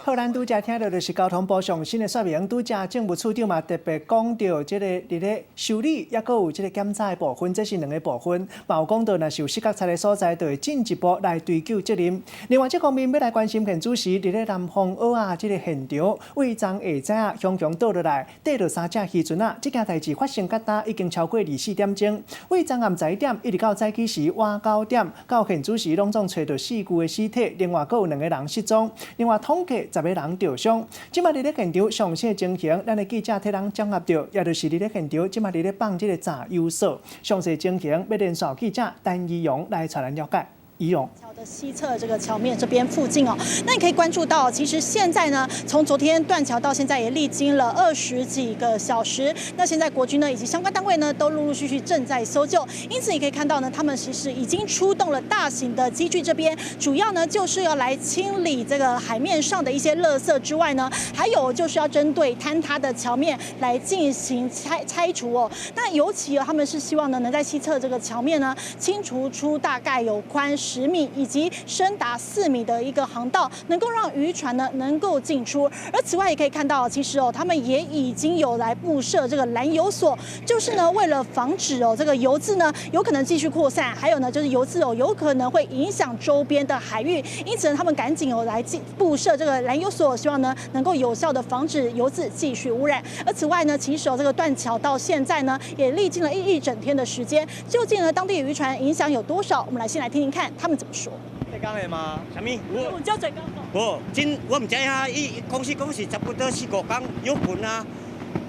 好，咱拄才聽著就是交通部上新的說明，拄才政務處長嘛特別講著這個佇咧修理，抑閣有這個檢查的部分，這是兩個部分。嘛有講到，若是有死角賊的所在，就會進一步來追究責任。另外，這方面欲來關心現主時佇咧南風澳仔這個現場，對昨下早啊，雄雄倒落來，綴著三隻漁船仔。這件代誌發生到今已經超過24點鐘。對昨暗11點一直到早起時晚9點，到現主時攏總揣著四具的屍體，另外閣有兩個人失蹤。另外統計10個人著傷。這擺佇咧現場詳細情形，咱的記者替咱掌握著，也就是佇咧現場，這擺佇咧放這個炸油索。詳細情形欲連線記者陳怡蓉來帶咱了解。怡蓉。橋的西側這個橋面這邊附近哦，那你可以關注到，其實現在呢，從昨天斷橋到現在也歷經了20幾個小時。那現在國軍呢以及相關單位呢都陸陸續續正在搜救，因此你可以看到呢，他們其實已經出動了大型的機具，這邊主要呢就是要來清理這個海面上的一些垃圾之外呢，還有就是要針對坍塌的橋面來進行拆除哦。那尤其哦，他們是希望呢能在西側這個橋面呢清除出大概有寬10米以及深達4米的一個航道，能夠讓漁船呢能夠進出。而此外也可以看到，其實哦，他們也已經有來布設這個攔油索，就是呢為了防止哦這個油漬呢有可能繼續擴散，還有呢就是油漬哦有可能會影響周邊的海域，因此呢他們趕緊哦來布設這個攔油索，希望呢能夠有效的防止油漬繼續污染。而此外呢，其實哦這個斷橋到現在呢也歷經了一整天的時間，究竟呢當地漁船影響有多少？我們來先來聽聽看他們怎麼說。浙江的嗎？啥物？有叫浙江無，真我毋知影，伊公司講是差不多四五工休困啊，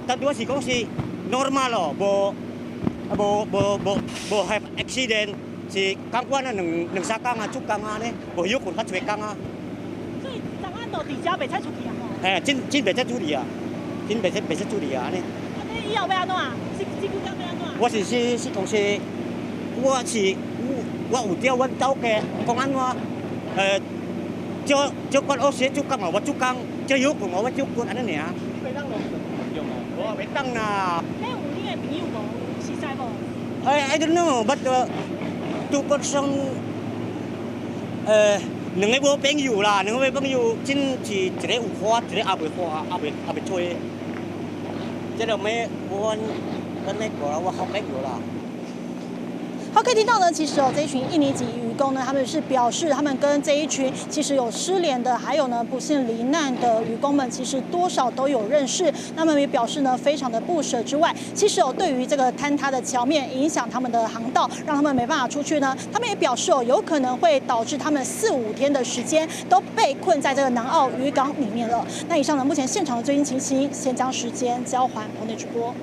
但我是講是 normal 咯，無無無無無 have accident，是共款啊，兩兩三工啊，做工啊呢，無休困較濟工啊。所以昨暗都佇遮袂使出去啊？嘿，真真袂使處理啊，真袂使處理啊按呢。啊，你以後欲按怎？這這幾工欲按怎？我是是是講是，我是我有叫阮頭家講按怎，照照管學生做工嘛，我做工，照休困我做困按呢爾。你袂當攏用哦？我袂當啦。你有你的朋友無？熟似無？ I don't know, but two person，兩個無朋友啦，兩個朋友真是一個有花，一個猶未花，猶未吹。這個咩？我阮那個我好朋友啦。好，可以聽到呢，其實哦，這一群印尼籍漁工呢，他們是表示，他們跟這一群其實有失聯的，還有呢不幸罹難的漁工們，其實多少都有認識。那麼也表示呢，非常的不捨之外，其實哦，對於這個坍塌的橋面影響他們的航道，讓他們沒辦法出去呢，他們也表示哦，有可能會導致他們四五天的時間都被困在這個南澳漁港裡面了。那以上呢，目前現場的最新情形，先將時間交還棚內主播。